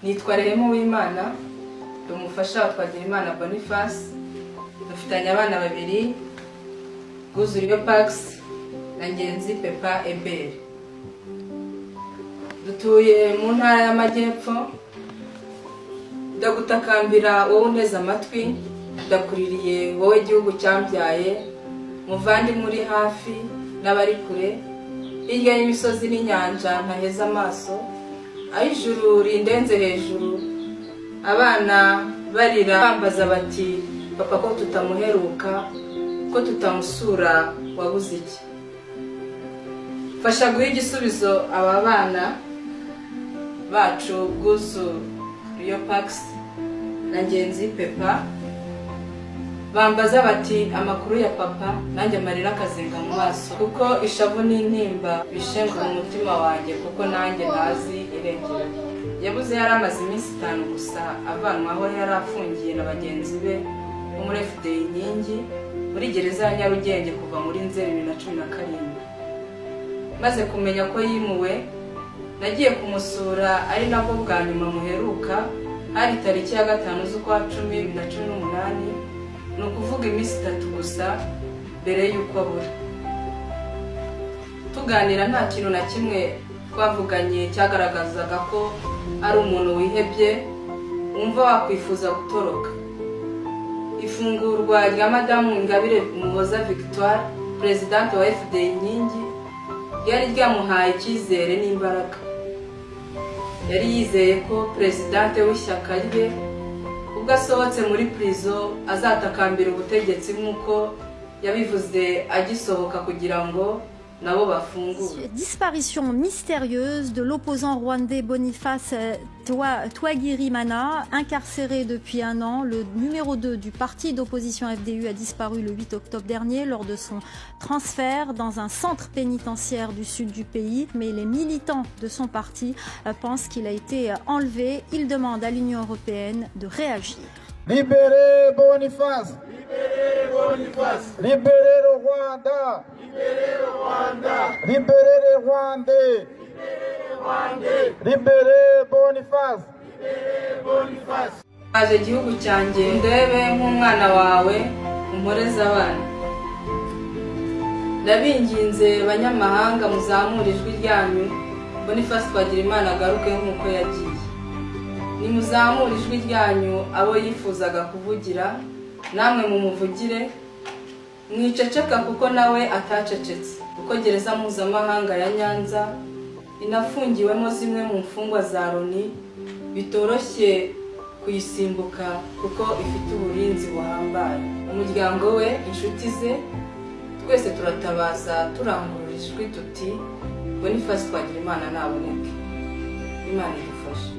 Nitwa Rehema Uwimana, ndi umufasha wa Twagirimana Boniface. Dufitanye abana babiri, Bwuzuriyo Pax na Ngenzi Pepa Eberi. Dutuye mu Ntara y'Amajyepfo. Ndagutakambira wowe unteze amatwi, ndakuririye wowe gihugu cyambyaye, muvandimwe uri hafi n'abari kure, hirya y'imisozi n'inyanja ntaheza amaso, aho ijuru rindenze hejuru. Abana barira bambaza bati: "Papa ko tutamuheruka, ko tutamusura, wabuze iki?" Fasha guha igisubizo aba bana bacu, Bwuzu Riyo Pax na Ngenzi Pepa, bambaza bati: "Amakuru ya papa?" Nanjye amarira akazenga mu maso, kuko ishavu n'intimba bishengura umutima wanjye, kuko nanjye ntazi irengero. Yabuze yari amaze iminsi 5 gusa avanwa aho yari afungiye na bagenzi be bo muri FDU Inkingi muri gereza ya Nyarugenge kuva muri Nzeri 2017. Maze kumenya ko yimuwe, nagiye kumusura, ari nabwo bwa nyuma muheruka. Hari tariki ya 5 z'ukwa 10 2018, ni ukuvuga iminsi 3 gusa mbere y'uko abura. Tuganira, nta kintu na kimwe twavuganye cyagaragazaga ko ari umuntu wihebye wumva wakwifuza gutoroka. Ifungurwa rya Madamu Ingabire Umuhoza Victoire, perezidante wa FDU Inkingi, ryari ryamuhaye icyizere n'imbaraga. Yari yizeye ko perezidante w'ishyaka rye, ubwo asohotse muri prison, azatakambira ubutegetsi nk'uko yabivuze agisohoka, kugira ngo nabo bafungure. Disparition mystérieuse de l'opposant rwandais Boniface Twagirimana, incarcéré depuis un an. Le numéro 2 du parti d'opposition FDU a disparu le 8 octobre dernier lors de son transfert dans un centre pénitentiaire du sud du pays. Mais les militants de son parti pensent qu'il a été enlevé. Ils demandent à l'Union européenne de réagir. Libérez Boniface! Libérez Boniface! Libérez le Rwanda! Libérez le Rwanda! Libérez les Rwandais! Libérez Boniface! Aje igihugu cyanjye, ndebe nk'umwana wawe umporeze abana. Ndabinginze banyamahanga, muzamure ijwi ryanyu, Boniface Twagirimana agaruke nk'uko yagiye. Nimuzamure ijwi ryanyu, abo yifuzaga kuvugira, namwe mumuvugire, mwiceceka, kuko nawe atacecetse, kuko gereza mpuzamahanga ya Nyanza inafungiwemo zimwe mu mfungwa za Loni bitoroshye kuyisimbuka, kuko ifite uburinzi buhambaye. Umuryango we, inshuti ze, twese turatabaza turangurura ijwi tuti: "Boniface Twagirimana naboneke." Imana idufashe.